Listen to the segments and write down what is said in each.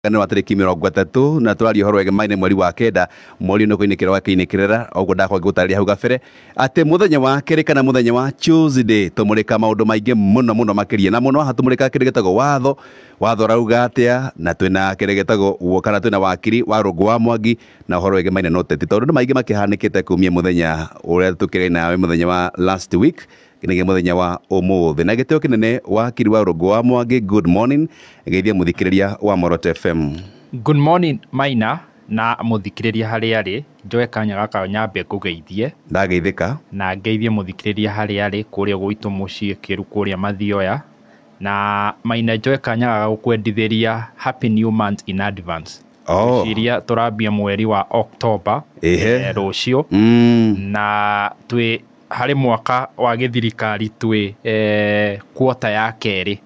Nĩ wa tarĩki 30 na tũraria ũhoro wĩgiĩ mweri wa 9, mweri ũyũ kũinĩkĩra wa kĩinĩkĩrĩra. Ũguo ndakorwo ngĩgũtarĩria hau gabere atĩ mũthenya wa kerĩ kana mũthenya wa Tuesday tũmũrĩka maũndũ maingĩ mũno mũno makĩria, na mũno haha tũmũrĩka kĩndũ gĩtagwo watho. Watho ũrauga atĩa? Na twĩna kĩndũ gĩtagwo kana twĩna wakiri wa Rũngũ wa Mwangi na ũhoro wĩgiĩ na ũteti, tondũ nĩ maingĩ makĩhanĩkĩte kumia mũthenya ũrĩa tũkĩrĩ nawe, mũthenya wa last week nginyagia mũthenya wa ũmũthĩ. Na gĩtĩo kĩnene, wakiri wa Rũngũ wa Mwangi, good morning, geithia mũthikĩrĩria wa Moroto FM. Good morning, Maina, na mũthikĩrĩria harĩa arĩ. Njoe kanya gaka nyambe ngũgeithie. Ndageithĩka. Na ngeithie mũthikĩrĩria harĩa arĩ kũrĩa gwitũ mũciĩ kĩru kũrĩa Mathioya. Na Maina, njoe kanya gaka gũkwendithĩria happy new month in advance. Oh. Ngwĩciria tũrambia mweri wa October rũciũ na twĩ harĩ mwaka wa gĩthirikari, twĩ quarter ya kerĩ,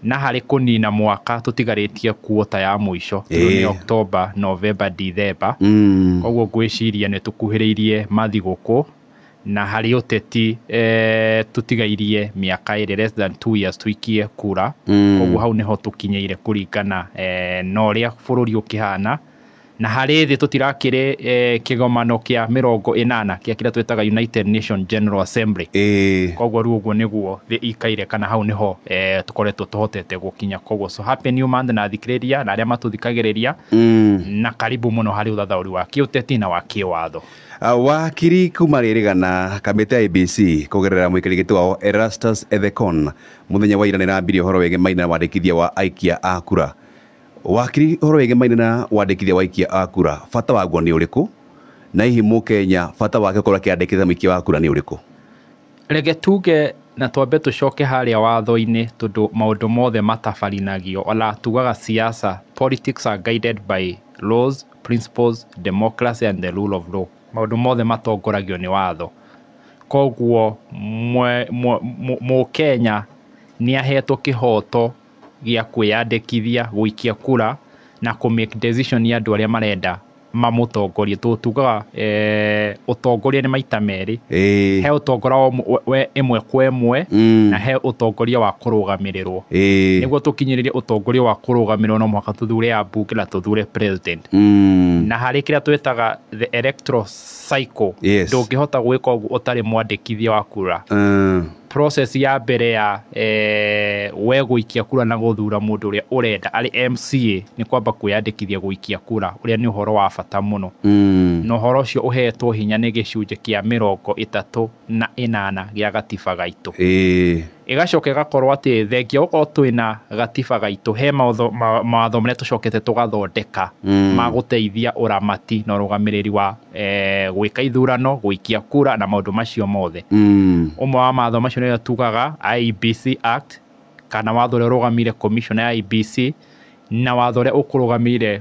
na harĩ kũnina mwaka tũtigarĩtie quarter ya mũico, tondũ nĩ October, November, December. Koguo ngwĩciria nĩ tũkuhĩrĩirie mathigũkũ, na harĩ ũteti tũtigairie mĩaka 2, less than 2 years tũikie kura. Koguo hau nĩho tũkinyĩire kũringana na ũrĩa bũrũri ũkĩhana, na harĩ thĩ tũtirakĩrĩ kĩgomano kĩa 80 kĩa kĩrĩa twĩtaga United Nation General Assembly. Koguo rĩu ũguo nĩguo thĩ ikaire, kana hau nĩho tũkoretwo tũhotete gũkinya. Koguo so happy new month na thikĩrĩria na arĩa matũthikagĩrĩria, na karibu mũno harĩ ũthathaũri wa kĩũteti na wa kĩwatho. Wakiri, kuma rĩrĩgana kamĩtĩ ya IEBC kũgerera mũikarĩri gĩtĩ wao Erastus Ethekon mũthenya wa ira nĩrambirie ũhoro wĩgiĩ na wandĩkithia wa aikia a kura. Wakiri, ũhoro wĩgiĩ na wandĩkithia wa aikia a kura, bata waguo nĩ ũrĩkũ, na hihi mũkenya bata wake gũkorwo akĩandĩkithia mũikia wa kura nĩ ũrĩkũ? Reke tuge na twambe tũcoke harĩa watho-inĩ, tondũ maũndũ mothe matabarinagio, ona tugaga siasa, politics are guided by laws, principles, democracy and the rule of law. Maũndũ mothe matongoragio nĩ watho. Koguo mũkenya nĩ ahetwo kĩhoto gĩa kwĩyandĩkithia gũikia kura na kũ make decision ya andũ arĩa marenda mamũtongorie, tondũ tugaga ũtongoria nĩ maita merĩ. He ũtongoria wa ĩmwe kwa ĩmwe na he ũtongoria wa kũrũgamĩrĩrwo. Nĩguo tũkinyĩrĩrie ũtongoria wa kũrũgamĩrĩrwo, no mũhaka tũthure ambunge na tũthure president. Na harĩ kĩrĩa twĩtaga the electoral cycle, ndũngĩhota gwĩka ũguo ũtarĩ mwandĩkithia wa kura. Process ya mbere ya we gũikia kura na gũthura mũndũ ũrĩa ũrenda arĩ MCA nĩ kwamba kwĩyandĩkithia gũikia kura, ũrĩa nĩ ũhoro wa bata mũno. Na ũhoro ũcio ũhetwo hinya nĩ gĩcunjĩ kĩa 38 gĩa gatiba gaitũ. Ĩgacoka ĩgakorwo atĩ thengia gũkorwo twĩna gatiba gaitũ, he mawatho marĩa tũcokete tũgathondeka ma gũteithia ũramati na ũrũgamĩrĩri wa gwĩka ithurano, gũikia kura na maũndũ macio mothe. Ũmwe wa mawatho macio nĩyo tugaga IEBC Act, kana watho ũrĩa ũrũgamĩrĩire commission ya IEBC, na watho ũrĩa ũkũrũgamĩrĩire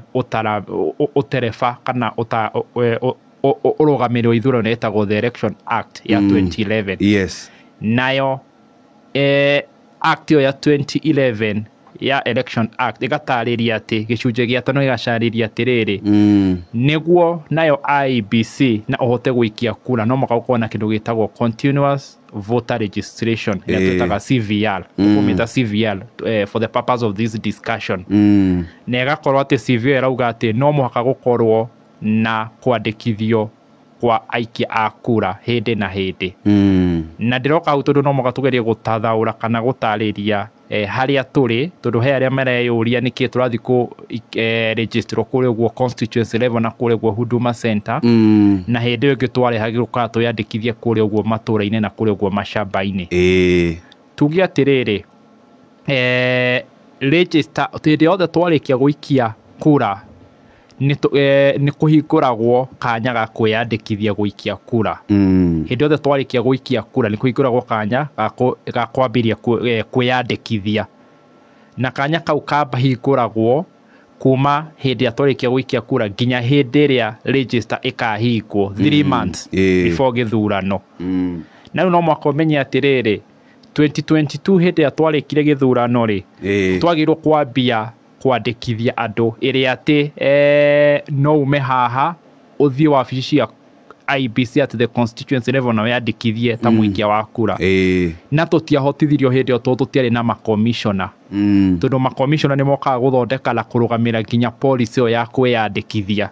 ũtereba kana ũrũgamĩrĩri wa ithurano ĩtagwo the Election Act ya 2011. Nayo act ĩyo ya 2011 ya Election Act ĩgatarĩria atĩ gĩcunjĩ gĩa 5 gĩgacarĩria atĩrĩrĩ, nĩguo nayo IEBC na ũhote gũikia kura, no mũhaka ũkorwo na kĩndũ gĩtagwo continuous voter registration, ĩrĩa twĩtaga CVR. Tũkũmĩta CVR for the purpose of this discussion. Na ĩgakorwo atĩ CVR ĩrauga atĩ no mũhaka gũkorwo na kwandĩkithio kwa aikia a kura hĩndĩ na hĩndĩ. Na ndĩroka hau tondũ no mũhaka tũgerie gũtathaũra kana gũtarĩria harĩa tũrĩ, tondũ he arĩa mareyũria nĩkĩ tũrathiĩ kũ register kũrĩa ũguo constituency level na kũrĩa ũguo Huduma Center, na hĩndĩ ĩyo ĩngĩ twarehagĩrwo kana twĩyandĩkithie kũrĩa ũguo matũra-inĩ na kũrĩa ũguo macamba-inĩ. Tuge atĩrĩrĩ, register hĩndĩ yothe twarĩkia gũikia kura nĩ kũhingũragwo kanya ga kwĩyandĩkithia gũikia kura. Hĩndĩ yothe twarĩkia gũikia kura nĩ kũhingũragwo kanya ga kwambĩrĩria kwĩyandĩkithia, na kanya kau kahingũragwo kuma hĩndĩ ĩrĩa twarĩkia gũikia kura nginya hĩndĩ ĩrĩa register ĩkahingwo, 3 months before gĩthurano. Na rĩu no mũhaka ũmenye atĩrĩrĩ, 2022 hĩndĩ ĩrĩa twarĩkire gĩthurano rĩ, twagĩrĩirwo kwambia kwandĩkithia andũ, ĩrĩa atĩ no ume haha ũthiĩ wabici cia IEBC at the constituency level na wĩyandĩkithie ta mũikia wa kura. Na tũtiahotithirio hĩndĩ ĩyo tondũ tũtiarĩ na makomishona. Tondũ makomishona nĩ mokaga gũthondeka na kũrũgamĩra nginya policy ĩyo ya kwĩyandĩkithia.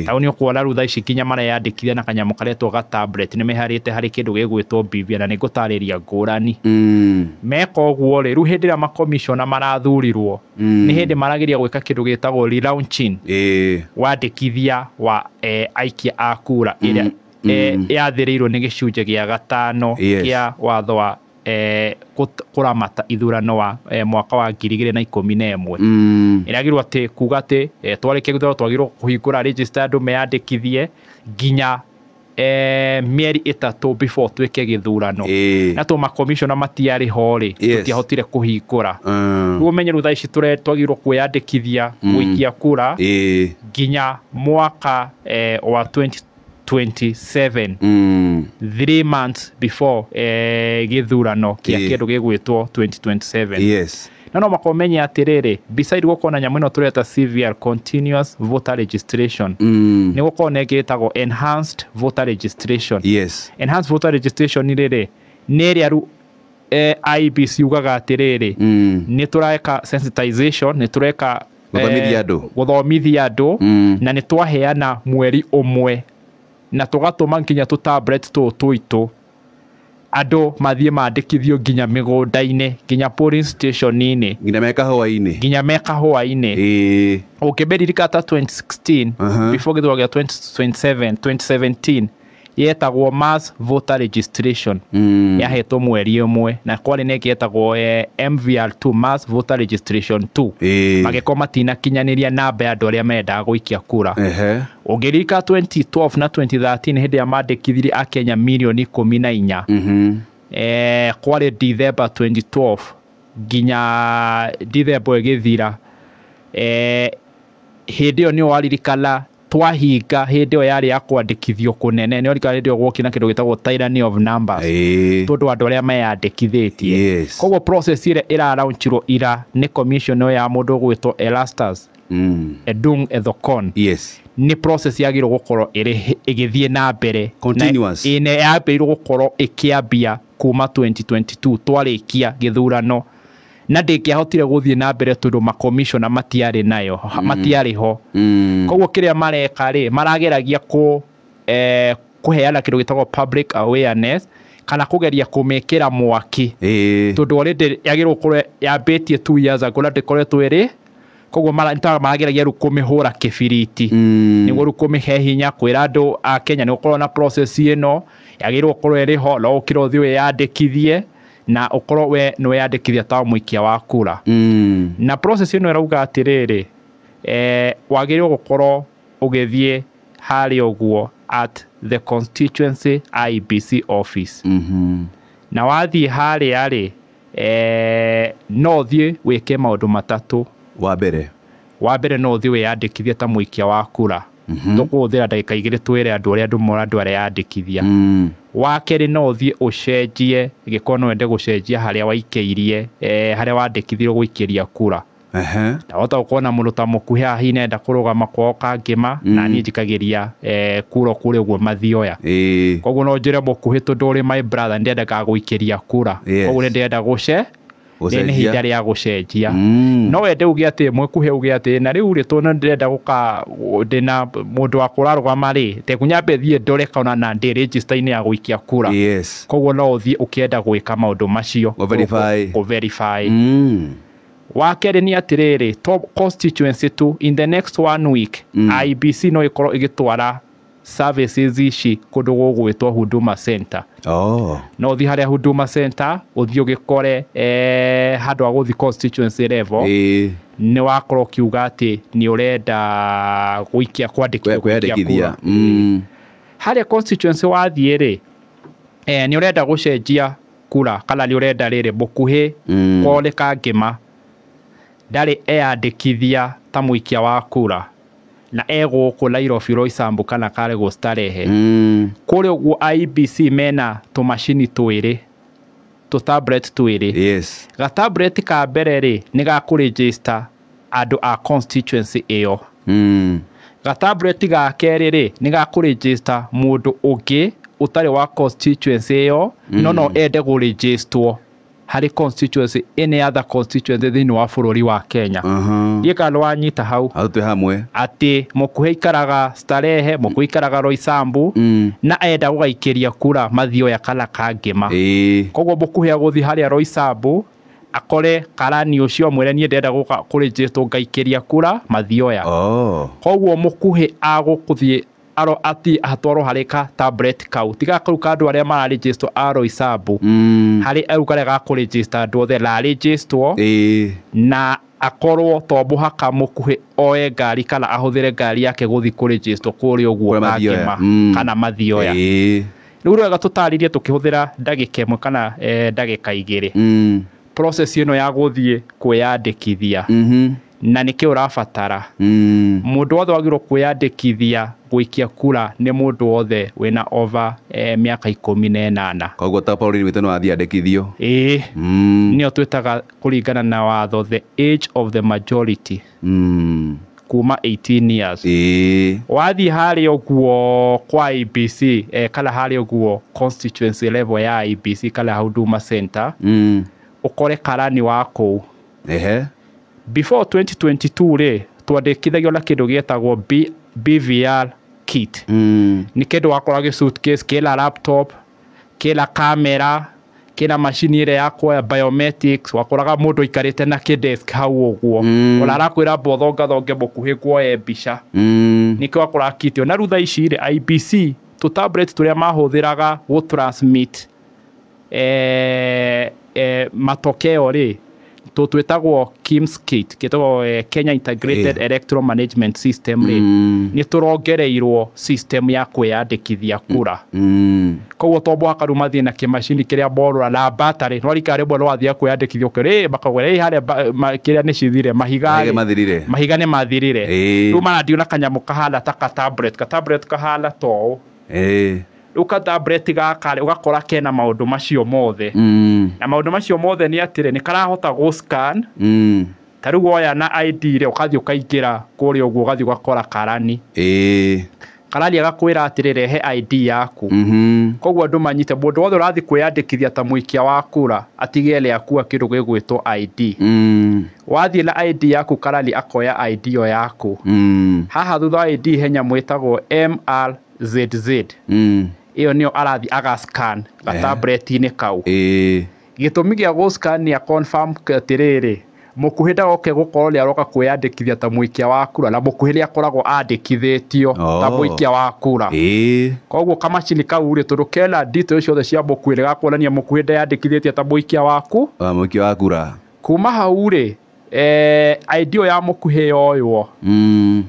Tau nĩ ũkuona rĩu thaa ici nginya mareyandĩkithia na kanyamũ karetwo ga tablet, nĩ meharĩte harĩ kĩndũ gĩgwĩtwo BVR, na nĩ ngũtarĩria ngũrani. Meka ũguo rĩ, rĩu hĩndĩ ĩrĩa makomishona marathurirwo, nĩ hĩndĩ marageria gwĩka kĩndũ gĩtagwo relaunching, wandĩkithia wa aikia a kura ĩrĩa yathĩrĩirwo nĩ gĩcunjĩ gĩa gatano kĩa watho wa kũramata ithurano wa mwaka wa 2011. Ĩragĩrwo atĩ kuga atĩ twarĩkia gĩthurano twagĩrĩirwo kũhingũra register andũ meyandĩkithie nginya mĩeri 3 before twĩke gĩthurano. Na to makomishona matiarĩ ho rĩ, tũtiahotire kũhingũra. Rĩu ũmenye rĩu thaa ici twagĩrĩirwo kwĩyandĩkithia gũikia kura nginya mwaka wa 2027, 3 months before gĩthurano kĩa kĩndũ gĩgwĩtwo 2027. Na no makomenye atĩrĩrĩ, beside gũkorwo na nyamũ ĩno tũreta CVR, continuous voter registration, nĩ gũkorwo na ĩngĩ ĩtagwo enhanced voter registration. Enhanced voter registration rĩrĩ nĩ ĩrĩa rĩu IEBC ugaga atĩrĩrĩ, nĩ tũreka sensitization, nĩ tũreka gũthomithia andũ, gũthomithia andũ, na nĩ twaheana mweri ũmwe na tũgatũma nginya tũ tablet tũtũ tũitũ andũ mathiĩ mandĩkithio nginya mĩgũnda-inĩ, nginya polling station-inĩ, nginya me kahũa-inĩ, nginya me kahũa-inĩ. Ũngĩmĩririkana ta 2016, before gĩthurano gĩa 2027, 2017 yetagwo mass voter registration, yahetwo mweri ũmwe, na kwarĩ na ĩngĩ yetagwo MVR2, mass voter registration 2. Magĩkorwo matinakinyanĩria namba ya andũ arĩa mendaga gũikia kura. Ũngĩririkana 2012 na 2013 hĩndĩ ĩrĩa mandĩkithirie akenya mirioni 14, kwarĩ December 2012 nginya December ĩgĩthira. Hĩndĩ ĩyo nĩ waririkana twahinga, hĩndĩ ĩyo yarĩ ya kwandĩkithio kũnene, nĩ waririkana hĩndĩ ĩyo gwokire na kĩndũ gĩtagwo tyranny of numbers, tondũ andũ arĩa meyandĩkithĩtie. Koguo process ĩrĩa ĩraraunchirwo ira nĩ commission ĩyo ya mũndũ ũgwĩtwo Erastus Edung Ethekon, nĩ process yagĩrĩirwo gũkorwo ĩrĩ ĩgĩthiĩ na mbere. Continuous. Na yambĩrĩirwo gũkorwo ĩkĩambia kuma 2022 twarĩkia gĩthurano, na ndĩngĩahotire gũthiĩ na mbere tondũ makomishona matiarĩ nayo, matiarĩ ho. Koguo kĩrĩa mareka rĩ, marageragia kũheana kĩndũ gĩtagwo public awareness, kana kũgeria kũmĩkĩra mwaki, tondũ already yagĩrĩirwo gũkorwo yambĩtie 2 years ago na ndĩkoretwo ĩrĩ. Koguo marageragia rĩu kũmĩhũra kĩbiriti, nĩguo rĩu kũmĩhe hinya, kwĩra andũ a Kenya nĩ gũkorwo na process ĩno yagĩrĩirwo gũkorwo ĩrĩ ho, no ũkĩre ũthiĩ wĩyandĩkithie na ũkorwo we nĩ weyandĩkithia ta mũikia wa kura. Na process ĩno ĩrauga atĩrĩrĩ, wagĩrĩirwo gũkorwo ũgĩthiĩ harĩa ũguo at the constituency IEBC office. Na wathiĩ harĩa rĩ, no ũthiĩ wĩke maũndũ matatũ. Wa mbere, wa mbere no ũthiĩ wĩyandĩkithie ta mũikia wa kura. Tũkũhũthĩra ndagĩka 2 twĩre andũ ũrĩa andũ mora andũ areyandĩkithia. Wa kerĩ no ũthiĩ ũcenjie, gĩkorwo no wende gũcenjia harĩa waikĩirie, harĩa wandĩkithirio gũikĩria kura. Ndahota gũkorwo na mũndũ ta mũkuhĩ haha hihi nenda kũrũgama kwao Kangĩma, na niĩ njikagĩria kura kũrĩa ũguo Mathioya. Koguo no njĩre mũkuhĩ tondũ ũrĩ my brother, nĩndendaga gũikĩria kura. Koguo nĩndĩrenda nĩ ihinda rĩa gũcenjia. No wende uge atĩ mũkuhĩ uge atĩ na rĩu rĩ tondũ ndĩrenda gũka ndĩna mũndũ wa kũrarũgama rĩ, teku nyambe thiĩ ndore kana na ndĩ register-inĩ ya gũikia kura. Koguo no ũthiĩ ũkĩenda gwĩka maũndũ macio. Kũ-verify. Kũ-verify. Wa kerĩ nĩ atĩrĩrĩ, to constituency tu in the next 1 week, IEBC no ĩkorwo ĩgĩtwara services ici kũndũ gũgwĩtwo Huduma Center. No ũthiĩ harĩa Huduma Center, ũthiĩ ũgĩkore handũ ha gũthiĩ constituency level, nĩ wakorwo ũkiuga atĩ nĩ ũrenda gũikia kwandĩkithio gũikia Kwĩyandĩkithia. kura. Harĩa constituency wathiĩ rĩ, nĩ ũrenda gũcenjia kura kana nĩ ũrenda rĩrĩ mũkuhĩ kwao nĩ Kangĩma, ndarĩ eyandĩkithia ta mũikia wa kura na e gũkũ Nairobi Roysambu kana Karegũ Starehe. Kũrĩa ũguo IEBC mena tũmacini twĩrĩ, tũ tablet twĩrĩ. Ga tablet ka mbere rĩ nĩ ga kũregister andũ a constituency ĩyo. Ga tablet ga kerĩ rĩ nĩ ga kũregister mũndũ ũngĩ ũtarĩ wa constituency ĩyo, no no ende kũregisterwo. Harĩ constituency, any other constituency thĩinĩ wa bũrũri wa Kenya. Ndiĩ kana wanyita hau. Hau twĩ hamwe. Atĩ mũkuhĩ ikaraga Starehe, mũkuhĩ ikaraga Roysambu, na enda gũgaikĩria kura Mathioya kana Kangema. Koguo mũkuhĩ agũthiĩ harĩa Roysambu akore karani ũcio, amwĩre, "Niĩ ndĩrenda gũka kũrĩnjĩtwo ngaikĩria kura Mathioya." Koguo mũkuhĩ agũkũthiĩ aro ati atwarwo harĩ ka tablet kau, tiga kau ka andũ arĩa mararĩnjĩstwo a Roysambu, harĩ au karĩa ga kũrĩnjĩsta andũ othe rarĩnjĩstwo, na akorwo to mũhaka mũkuhĩ oe ngari kana ahũthĩre ngari yake gũthiĩ kũrĩnjĩstwo kũrĩa ũguo Kũrĩa Mathioya. Kangema kana Mathioya. Rĩu wega tũtarĩrie tũkĩhũthĩra ndagĩka 1 kana ndagĩka 2 process ĩno ya gũthiĩ kwĩyandĩkithia, na nĩkĩ ũrabatara. Mũndũ wothe wagĩrĩirwo kwĩyandĩkithia gũikia kura nĩ mũndũ wothe wĩna over mĩaka 18. Koguo ta Pauline witũ no athiĩ andĩkithio. Ĩĩ. Nĩyo twĩtaga kũringana na watho the age of the majority, kuma 18 years. Wathiĩ harĩa ũguo kwa IEBC, kana harĩa ũguo constituency level ya IEBC kana Huduma Center, ũkore karani wa kũu. Before 2022 rĩ, twandĩkithagio na kĩndũ gĩetagwo BVR kit. Nĩ kĩndũ wakora gĩ suitcase kĩna laptop, kĩna kamera, kĩna macini ĩrĩa ya kuoya biometrics. Wakoraga mũndũ aikarĩte na kĩdesk hau ũguo, ona arakwĩra mbothongathonge mũkuhĩ kuoe mbica. Nĩkĩo wakoraga kit ĩyo. Na rĩu thaa ici rĩ, IEBC tũ tablet tũrĩa mahũthĩraga gũ transmit matokeo rĩ, tũtwĩtagwo KIEMS kit, kĩtagwo Kenya Integrated Electoral Management System rĩ, nĩ tũrongereirwo system ya kwĩyandĩkithia kura. Koguo to mũhaka rĩu mathiĩ na kĩmacini kĩrĩa morũra na battery no rika rĩmwe no wathiĩ kwĩyandĩkithia ũkĩrĩ makauga ĩ harĩa kĩrĩa nĩ cithire mahiga. Mahiga rĩ, mathirire. Mahiga nĩ mathirire. Rĩu marathiĩ na kanyamũ kahana ta ka tablet, ka tablet kahana ta ũũ. Rĩu ka tablet gaka rĩ, ũgakora kena maũndũ macio mothe, na maũndũ macio mothe nĩ atĩrĩ, nĩ karahota gũ scan. Ta rĩu woya na ID rĩ, ũgathiĩ ũkaingĩra kũrĩa ũguo, ũgathiĩ ũgakora karani. Karani agakwĩra atĩrĩ, "Rehe ID yaku." Koguo andũ manyite, mũndũ wothe ũrathiĩ kwĩyandĩkithia ta mũikia wa kura atige ere akua kĩndũ gĩgwĩtwo ID. Wathiĩ na ID yaku, karani akoya ID ĩyo yaku. Haha thutha wa ID he nyamũ ĩtagwo MRZZ. Ĩyo nĩyo arathiĩ agascan gatablet-inĩ kau. Gĩtũmi gĩa gũscan nĩ a confirm atĩrĩrĩ, mũkuhĩ ndagoke gũkorwo nĩ aroka kwĩyandĩkithia ta mũikia wa kura na mũkuhĩ nĩ akoragwo andĩkithĩtio ta mũikia wa kura. Koguo kamacini kau rĩ, tondũ kena details ciothe cia mũkuhĩ, nĩgakuonania mũkuhĩ ndeyandĩkithĩtie ta mũikia waku Wa mũikia wa kura. Kuma hau rĩ, ID ĩyo ya mũkuhĩ yoywo,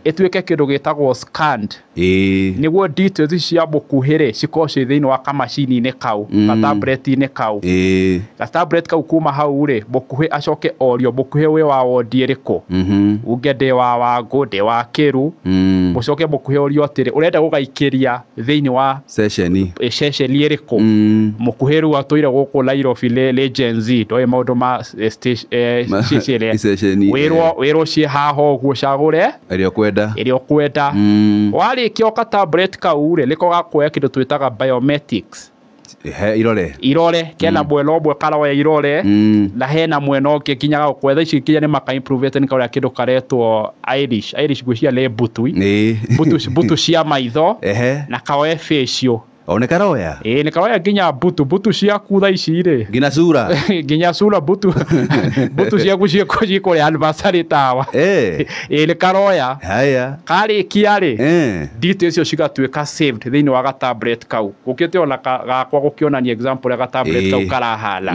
ĩtuĩke kĩndũ gĩtagwo scanned, nĩguo details cia mũkuhĩ rĩ cikorwo ciĩ thĩinĩ wa kamacini-inĩ kau, gatablet-inĩ kau. Gatablet kau, kuma hau rĩ, mũkuhĩ acoke orio, "Mũkuhĩ, wĩ wa wondi ĩrĩkũ?" Uge, "Ndĩ wa Wangũ, ndĩ wa Kĩru." Mũcoke mũkuhĩ orio atĩrĩ, "Ũrenda gũgaikĩria thĩinĩ wa ceceni ceceni ĩrĩkũ?" Mũkuhĩ rĩu atũire gũkũ Nairobi nĩ Gen Z, ndoĩ maũndũ ma cicĩrĩ. Iceceni. Wĩrwo ciĩ haha ũguo, cagũre ĩrĩa ũkwenda. Ĩrĩa ũkwenda. Warĩkia o ka tablet kau rĩ, nĩko gakuoya kĩndũ twĩtaga biometrics. He irore. Irore kena mwena ũmwe karoya irore, na hena mwena ũngĩ nginya gagũkwetha ici nginya nĩ maka improve nĩ karĩa kĩndũ karetwo iris. Iris ngwĩciria nĩ mbutu, mbutu, mbutu cia maitho, na kaoe facial. O nĩ karoya. Ĩĩ, nĩ karoya nginya mbutu, mbutu ciaku thaa ici rĩ. Nginya sura. Nginya sura, mbutu, mbutu ciaku ciĩkũrĩa anniversary tawa. Ĩĩ, nĩ karoya. Haya. Karĩkia rĩ, details icio cigatuĩka saved thĩinĩ wa gatablet kau, gũkĩte ona gakwa gũkĩonania example ya gatablet kau karahana.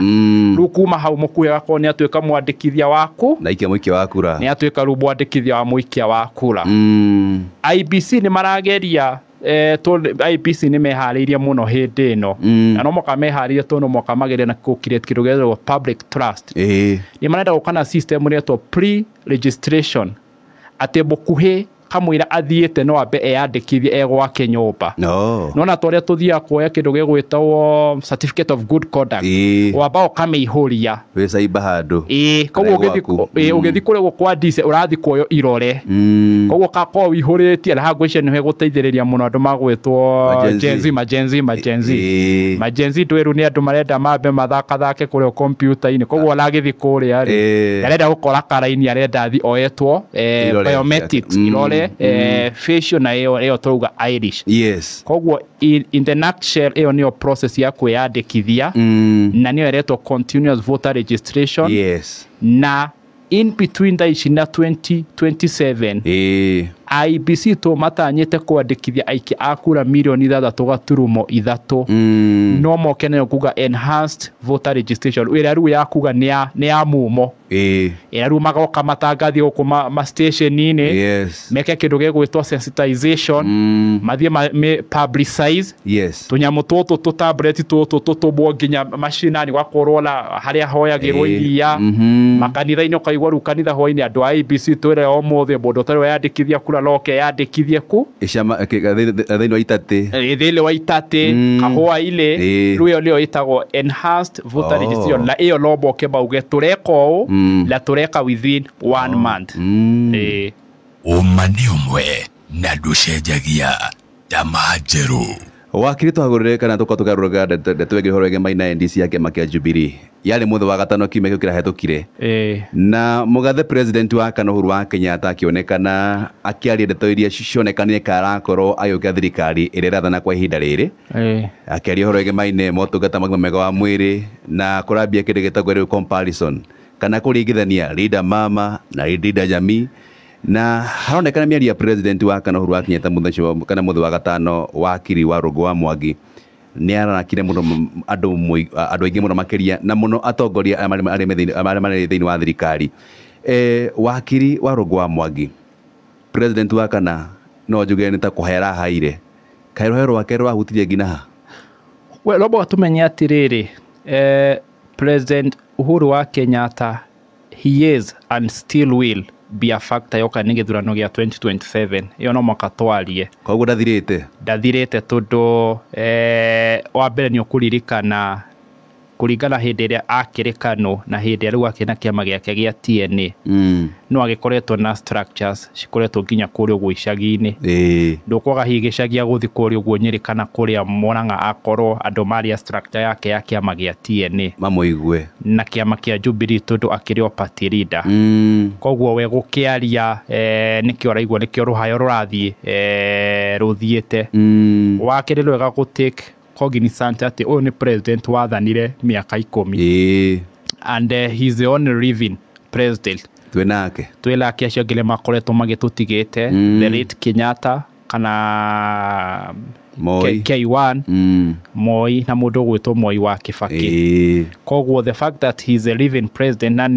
Rĩu kuma hau mũkuhĩ gakorwo nĩ atuĩka mwandĩkithia waku. Na ikia mũikia wa kura. Nĩ atuĩka rĩu mwandĩkithia wa mũikia wa kura. IEBC nĩ marageria, IEBC nĩ meharĩirie mũno hĩndĩ ĩno, na no moka meharĩirie tondũ no moka magerie na kũ create kĩndũ gĩetagwo public trust. Nĩ marenda gũka na system ĩretwo pre registration, atĩ mũkuhĩ Kamwira athiĩte no ambe eyandĩkithie e gwake nyũmba. No. Nona ta ũrĩa tũthiaga kuoya kĩndũ gĩgwĩtwo certificate of good conduct. Wamba ũkamĩihũria. Wĩ cyber handũ. Ĩĩ, koguo ũgĩthiĩ kũrĩa gũkũ kwa DCI ũrathiĩ kuoywo irore. Koguo ũgakorwo wĩihũrĩtie na haha ngwĩciria nĩho ĩgũteithĩrĩria mũno andũ magwĩtwo Gen Z, ma Gen Z, ma Gen Z. Ma Gen Z twĩru nĩ andũ marenda mambe mathakathake kũrĩa kompiuta-inĩ. Koguo aragĩthiĩ kũrĩa rĩ, arenda gũkora karaini, arenda athiĩ oetwo biometrics, irore, facial na ĩyo tũrauga Irish. Yes. Koguo in the nutshell ĩyo nĩyo process ya kwĩyandĩkithia na nĩyo ĩretwo continuous voter registration. Yes. Na in between thaa ici na 2027 IEBC tũmatanyĩte kwandĩkithia aikia a kura mirioni 6.3. No moke nayo kuga enhanced voter registration ĩrĩa rĩu ya kuga nĩ ya mumo. Ĩrĩa rĩu magoka matangathie gũkũ ma station-inĩ. Yes. Meke kĩndũ gĩgwĩtwo sensitization. Mathiĩ publicize. Yes. Tũnyamũ tũtũ tũ tablet tũtũ tũtũmwo nginya macinani gwakorwo na harĩa hoyagĩrwo iria. Makanitha-inĩ ũkaigua rĩu kanitha hwainĩ andũ a IEBC twĩre ũmũthĩ mũndũ ũtarĩ weyandĩkithia kura noke yandĩkithie ku thĩinĩ wa itatĩ. Thĩinĩ wa itatĩ kahũa-inĩ. Rĩu ĩyo nĩyo ĩtagwo enhanced voter registration na ĩyo no moke mauge tũreka ũũ na tũreka within 1 month. Ũma nĩ ũmwe na ndũcenjagia ta njerũ. Wakiri twagũrĩre kana tũkorwo tũkarũraga ndeto ĩngĩ ũhoro wĩgiĩ Maina NDC ya kĩama kĩa Jubilee. Yarĩ mũthĩ wa gatano kiumia kĩu kĩrahĩtũkire. Na mũgathe president wa kana Uhuru wa Kenyatta akĩonekana akĩaria ndeto iria cionekanire karakorwo agĩũkĩra thirikari ĩrĩa ĩrathana kwa ihinda rĩrĩ. Akĩaria ũhoro wĩgiĩ Maina motungata ma ũgima mwega wa mwĩrĩ na kũrambia kĩndũ gĩtagwo rĩu comparison kana kũringithania Linda Mama na Linda Jamii. Na haronekana mĩario ya president wa kana Uhuru wa Kenyatta mũthenya kana mũthĩ wa gatano wakiri wa Rũngũ wa Mwangi nĩ ararakire mũno andũ aingĩ mũno makĩria na mũno atongoria arĩa marĩ thĩinĩ wa thirikari. Wakiri wa Rũngũ wa Mwangi president wa kana no njuge nĩ ta kũhera haire kaĩ rũhero rwake rwahutirie nginya ha? We robo tumenye atĩrĩrĩ, President Uhuru wa Kenyatta, he is and still will be a factor yoka nĩ gĩthurano gĩa 2027. Ĩyo no mũhaka twarie. Koguo ndathirĩte? Ndathirĩte tondũ wa mbere nĩ ũkũririkana kũringana hĩndĩ ĩrĩa akĩrĩ KANU na hĩndĩ ĩrĩa rĩu akĩrĩ na kĩama gĩake gĩa TNA. No agĩkoretwo na structures cikoretwo nginya kũrĩa ũguo icagi-inĩ. Ndũkwaga hihi gĩcagi gũthiĩ kũrĩa ũguo Nyĩrĩ kana kũrĩa Murang'a akorwo andũ marĩa structure yake ya kĩama gĩa TNA. Mamũigue. Na kĩama kĩa Jubilee tondũ akĩrĩ o party leader. Koguo we gũkĩaria nĩkĩo araigua nĩkĩo rũhayo rũrathiĩ rũthiĩte. Wa kerĩ rwega gũ take cognizant atĩ ũyũ nĩ president wathanire mĩaka 10. And he's the only living president. Twĩ nake acio angĩ makoretwo magĩtũtigĩte, the late Kenyatta kana Moi. K1 Moi na mũndũ ũgwĩtwo Moi wa Kibaki. Koguo the fact that he's a living president na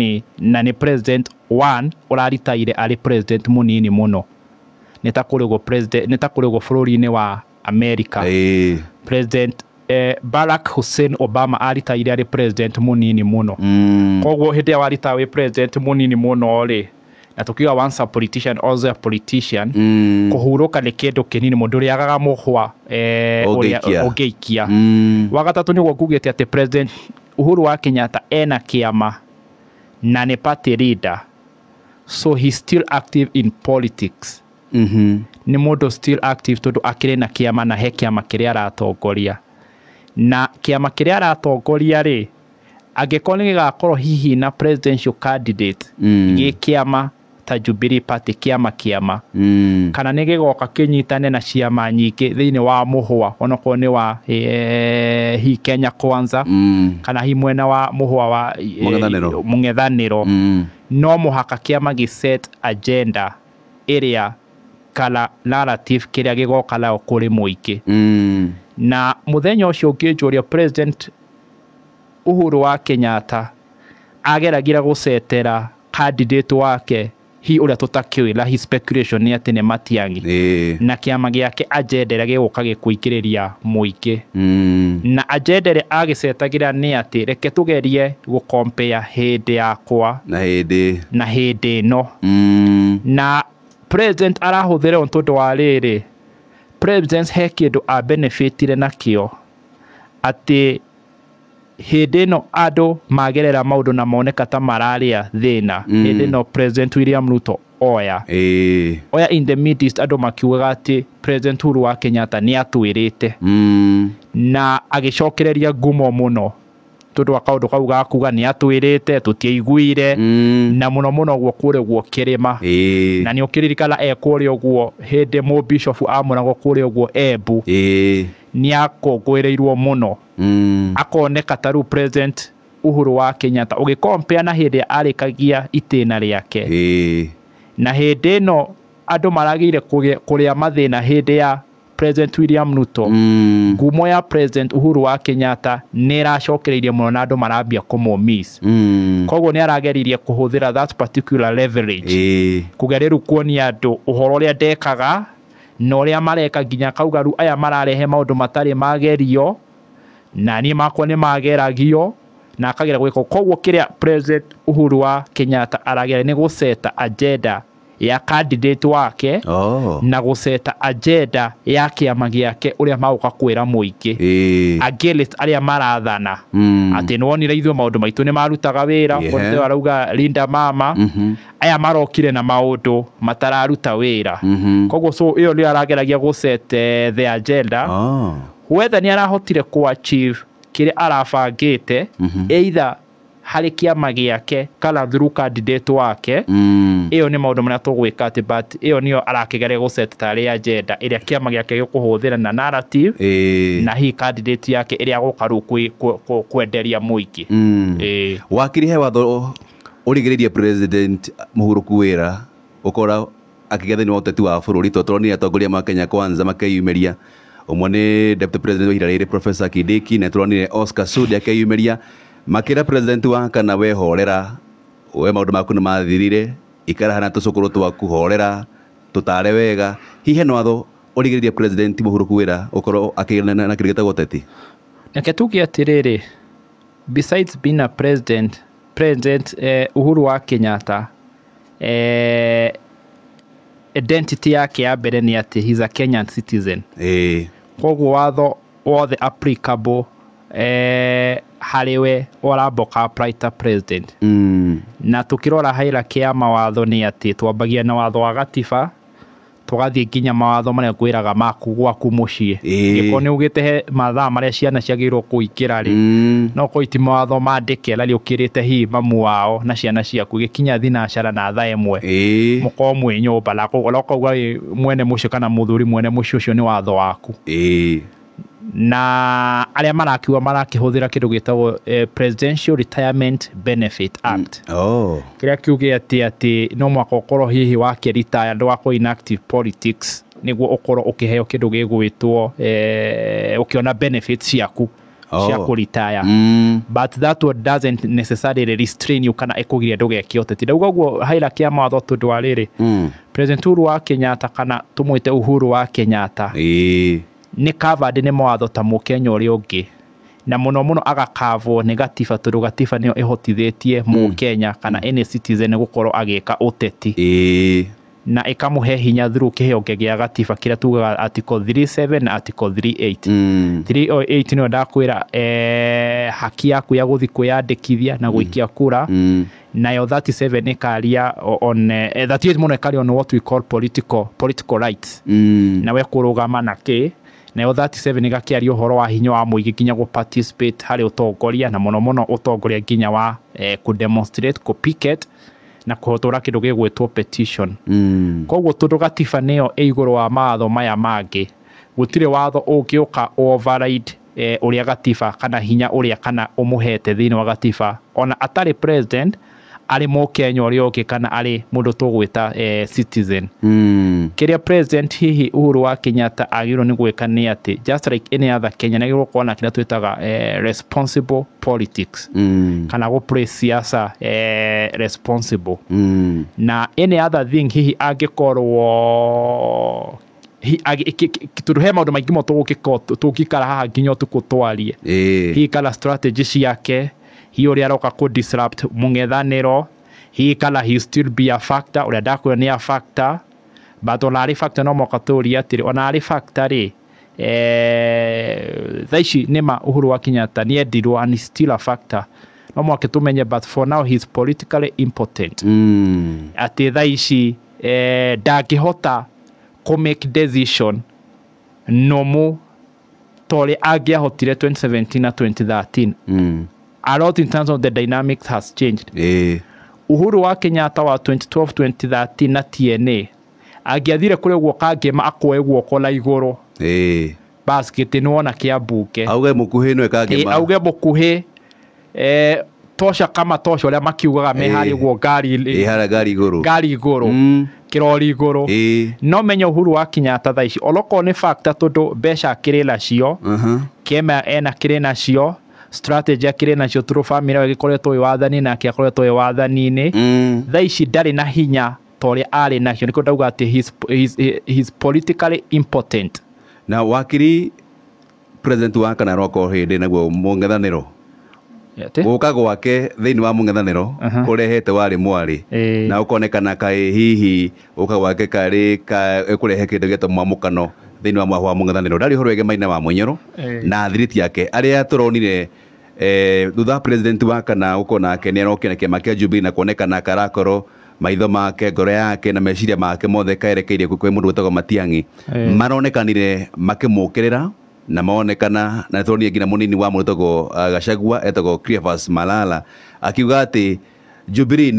nĩ president one ũraritaire arĩ president mũnini mũno. Nĩ ta kũrĩ ũguo bũrũri-inĩ wa America. President Barack Hussein Obama aritaire arĩ president mũnini mũno. Koguo hĩndĩ ĩrĩa warita wĩ president mũnini mũno rĩ, na tukiuga once a politician also a politician, kũhurũka nĩ kĩndũ kĩnini mũndũ ũrĩagaga mũhwa ũngĩikia. Wa gatatũ nĩguo ngugĩte atĩ President Uhuru wa Kenyatta ena kĩama na nĩ party leader, so he's still active in politics. Nĩ mũndũ still active tondũ akĩrĩ na kĩama na he kĩama kĩrĩa aratongoria. Na kĩama kĩrĩa aratongoria rĩ, angĩkorwo nĩ gĩgakorwo hihi na presidential candidate gĩ kĩama ta Jubilee Party kĩama kana nĩ gĩgoka kĩnyitane na ciama nyingĩ thĩinĩ wa mũhwa onokorwo nĩ wa hi Kenya Kwanza kana hi mwena wa mũhwa wa mũng'ethanĩro. No mũhaka kĩama gĩ set agenda ĩrĩa kana narrative kĩrĩa gĩgoka nayo kũrĩ mũingĩ. Na mũthenya ũcio ũngĩnjũria President Uhuru wa Kenyatta ageragira gũcetera candidate wake hi ũrĩa tũtakĩũĩ la hi speculation nĩ atĩ nĩ Matiang'i. Na kĩama gĩake agenda ĩrĩa gĩgũka gĩkũingĩrĩria mũingĩ. Na agenda ĩrĩa agĩcetagĩra nĩ atĩ reke tũgerie gũkompea hĩndĩ yakwa na hĩndĩ ĩno. Na President arahũthĩra ũũ tondũ wa rĩrĩ, president he kĩndũ abenefitire nakĩo, atĩ hĩndĩ ĩno andũ magerera maũndũ na moneka ta mararĩa thĩna, hĩndĩ ĩno President William Ruto oya oya in the mid east, andũ makiugaga atĩ President Uhuru wa Kenyatta nĩ atwĩrĩte na agĩcokereria ngumo mũno tondũ wa kaũndũ kau ga kuga nĩ atwĩrĩte tũtiaiguire, na mũno mũno ũguo kũrĩa ũguo kĩrĩma. Na nĩ ũkĩririkana e kũrĩa ũguo hĩndĩ mũbishofu amũragwo kũrĩa ũguo Embu, nĩ akũngũĩrĩirwo mũno, akoneka ta rĩu President Uhuru wa Kenyatta ũgĩkompea na hĩndĩ arĩkagia itĩna rĩake, na hĩndĩ ĩno andũ maragĩire kũrĩa mathĩna hĩndĩ ya President William Ruto, ngumo ya President Uhuru wa Kenyatta nĩ ĩracokereirie mũno na andũ marambia kũmũ-miss. Koguo nĩ arageririe kũhũthĩra that particular leverage kũgeria rĩu kuonia andũ ũhoro ũrĩa ndekaga na ũrĩa mareka, nginya akauga rĩu aya mararehe maũndũ matarĩ magerio na niĩ makwa nĩ mageragio, na akagera gwĩka. Koguo kĩrĩa President Uhuru wa Kenyatta arageria nĩ gũceta agenda ya candidate wake, na gũceta agenda ya kĩama gĩake ũrĩa magũka kwĩra mũingĩ against arĩa marathana, atĩ nĩwonire ithuĩ maũndũ maitũ nĩ marutaga wĩra. Yeah. Arauga Linda Mama, aya marokire na maũndũ matararuta wĩra. Koguo so ĩyo nĩyo arageragia gũcete the agenda. Whether nĩ arahotire kũ achieve kĩrĩa arabangĩte, either harĩ kĩama gĩake kana through candidate wake, ĩyo nĩ maũndũ marĩa tũgwĩka atĩ, but ĩyo nĩyo arakĩgeria gũset tarĩ agenda ĩrĩa kĩama gĩake gĩkũhũthĩra na narrative, na hihi candidate yake ĩrĩa agũka rĩu kwenderia mũingĩ. Wakiri, he watho ũrigĩrĩrie President mũhurũku wĩra ũkora akĩgĩa thĩinĩ wa ũteti wa bũrũri? Tondũ tũronire atongoria ma Kenya Kwanza makeyumĩria, ũmwe nĩ Deputy President wa ihinda rĩrĩ Professor Kindiki, na tũronire Oscar Sudi akeyumĩria, makĩra President wa kana we horera, we maũndũ maku nĩ mathirire, ikara hana tũcũkũrũ twaku, horera, tũtare wega. Hihi hena watho ũrigĩrĩrie President mũhurũku wĩra ũkorwo akĩgĩa na kĩndũ gĩtagwo ũteti? Reke tuge atĩrĩrĩ, besides being a president, President Uhuru wa Kenyatta, identity yake ya mbere nĩ atĩ he's a Kenyan citizen. Koguo watho wothe applicable harĩ we ũramboka apply ta president. Na tũkĩrora hierarchy ya mawatho nĩ atĩ twambagia na watho wa gatiba, tũgathiĩ nginya mawatho marĩa ngwĩraga maku gwaku mũciĩ. Angĩkorwo nĩ ugĩte he mathaa marĩa ciana ciagĩrĩirwo kũingĩra rĩ, no korwo ti mawatho mandĩke na ũkĩrĩte hihi mamu wao na ciana ciaku gĩkinya thinacara na thaa 1, mũkorwo mwĩ nyũmba, na ũkauga mwene mũciĩ kana mũthuri mwene mũciĩ, ũcio nĩ watho waku. Na arĩa marakiuga marakĩhũthĩra kĩndũ gĩtagwo Presidential Retirement Benefit Act, kĩrĩa kiuge atĩ no mwaka ũkorwo hihi wakĩritaya, ndũgakorwo in active politics nĩguo ũkorwo ũkĩheo kĩndũ gĩgwĩtwo ũkĩona benefits ciaku cia kũritaya. But that one doesn't necessarily restrain you kana ĩkũgiria ndũgeke ũteti. Ndauga ũguo hierarchy ya mawatho tondũ wa rĩrĩ, President Uhuru wa Kenyatta, kana tũmwĩte Uhuru wa Kenyatta, nĩ covered nĩ mawatho ta mũkenya ũrĩa ũngĩ, na mũno mũno agakavwo nĩ gatiba, tondũ gatiba nĩyo ĩhotithĩtie mũkenya kana any citizen gũkorwo agĩka ũteti, na ĩkamũhe hinya through kĩhonge gĩa gatiba kĩrĩa tugaga Article 37 na Article 38. 308 nĩyo ndakwĩra haki yaku ya gũthiĩ kwĩyandĩkithia na gũikia kura, nayo 37 ĩkaria on 38 mũno ĩkaria on what we call political rights, na we kũrũgama na kĩ, nayo 37 ĩgakĩaria ũhoro wa hinya wa mũingĩ nginya gũ participate harĩ ũtongoria, na mũno mũno ũtongoria nginya wa kũ demonstrate, kũ picket na kũhotũra kĩndũ gĩgwĩtwo petition. Koguo tondũ gatiba nĩyo ĩ igũrũ wa mawatho maya mangĩ, gũtirĩ watho ũngĩũka override ũrĩa gatiba kana hinya ũrĩa kana ũmũhete thĩinĩ wa gatiba, ona atarĩ president, arĩ mũkenya ũrĩa ũngĩ kana arĩ mũndũ tũgwĩta citizen. Kĩrĩa President hihi Uhuru wa Kenyatta agĩrĩirwo nĩ gwĩka nĩ atĩ, just like any other Kenya, nĩ agĩrĩirwo gũkorwo na kĩrĩa twĩtaga responsible politics, kana gũ play siasa responsible. Na any other thing hihi angĩkorwo tondũ he maũndũ maingĩ mũno tũgũgĩkorwo tũngĩikara haha nginya ũtukũ twarie, hihi kana strategy ciake, hihi ũrĩa aroka kũ disrupt mũng'ethanĩro, hihi kana he still be a factor, ũrĩa ndakwĩra nĩ a factor. But ona arĩ factor no mũhaka tũũrie atĩrĩ, ona arĩ factor rĩ, thaa ici nĩma Uhuru wa Kenyatta nĩ endirwo and is still a factor, no mũhaka tũmenye, but for now he is politically impotent. Atĩ thaa ici ndangĩhota kũ make decision nũmũ ta ũrĩa angĩahotire 2017 na 2013. A lot in terms of the dynamics has changed. Uhuru wa Kenyatta wa 2012, 2013 na TNA angĩathire kũrĩ guo kangĩma akoe guoko na igũrũ, bas gĩtĩ nĩwona kĩa mbunge. Auge mũkuhĩ nĩwe Kangema. Auge mũkuhĩ, tosha kama tosha ũrĩa makiugaga me harĩa ũguo ngari. Harĩa ngari igũrũ. Ngari igũrũ, kĩrori igũrũ. No menye Uhuru wa Kenyatta thaa ici olokorwo nĩ factor, tondũ mbeca akĩrĩ nacio, kĩama ena kĩrĩ nacio, strategy akĩrĩ nacio, tondũ family ĩyo ĩgĩkoretwo ĩ wathani nake akoretwo ĩ wathani-inĩ. Thaa ici ndarĩ na hinya ta ũrĩa arĩ nacio, nĩkĩo ndauga atĩ he's politically impotent. Na wakiri, president wa kana aroka hĩndĩ naguo mũng'ethanĩro Atĩ? Gũka gwake thĩinĩ wa mũng'ethanĩro kũrehete warĩ mwarĩ na ũkonekana kaĩ hihi gũka gwake karĩ kũrehe kĩndũ gĩetwo mwamũkano thĩinĩ wa mwaho wa mũng'ethanĩro, ndarĩ ũhoro wĩgemaine wa Mũnyoro na thiriti yake arĩa tũronire thutha wa president wa kana gũkorwo nake nĩ arokire na kĩama kĩa Jubilee na kuonekana karakorwo maitho make, ngoro yake na meciria make mothe kaerekeirie kwĩ mũndũ wĩtagwo Matiang'i. Maronekanire makĩmũkĩrĩra na maonekana na tũronire nginya mũnini wa mũndũ wĩtagwo Gachagua etagwo Cleophas Malala akiuga atĩ Jubilee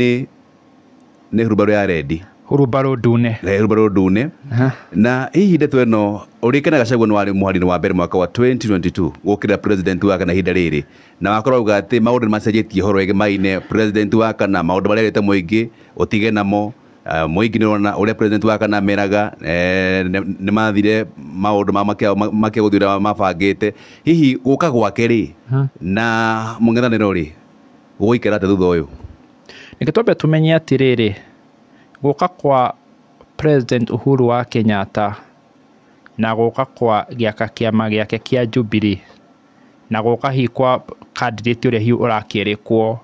nĩ hurumbarũ ya rendi. Hurumbarũ ndune. Nĩ hurumbarũ ndune. Na hihi ndeto ĩno ũrĩkana Gachagua nĩ warĩ mũhari-inĩ wa mbere mwaka wa 2022 gũkĩrĩra president wa kana ihinda rĩrĩ, na wakorwo auga atĩ maũndũ nĩ macenjetie ũhoro wĩgemaine president wa kana maũndũ marĩa arĩte mũingĩ ũtige namo. Mũingĩ nĩ ũrona ũrĩa president wa kana meraga nĩ mathire maũndũ ma makĩa gũthiĩ ũrĩa mabangĩte. Hihi gũka gwake rĩ na mũng'ethanĩro rĩ gũgũikara atĩa thutha ũyũ? Reke twambe tũmenye atĩrĩrĩ, gũka kwa President Uhuru wa Kenyatta na gũka kwa gĩaka kĩama gĩake kĩa Jubilee na gũka hihi kwa candidate ũrĩa hihi ũrakĩrĩkwo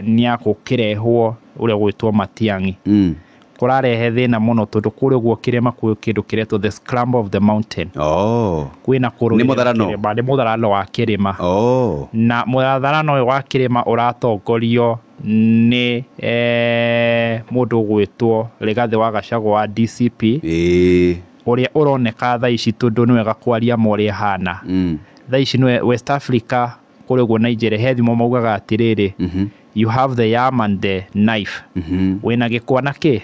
nĩ agũkĩrehwo ũrĩa ũgwĩtwo Matiang'i, kũrarehe thĩna mũno, tondũ kũrĩa ũguo kĩrĩma kwĩ kĩndũ kĩretwo the scramble of the mountain. Kwĩna kũrũĩrĩra Nĩ mũtharano. kĩrĩma, nĩ mũtharano wa kĩrĩma. Na mũtharano ũyũ wa kĩrĩma ũratongorio nĩ mũndũ ũgwĩtwo Rigathĩ wa Gachagua wa DCP, ũrĩa ũroneka thaa ici, tondũ nĩ wega kwaria ma ũrĩa ĩhana. Thaa ici nĩwe West Africa kũrĩa ũguo Nigeria he thimo maugaga atĩrĩrĩ, "You have the yam and the knife." Wĩna gĩkwa na kĩ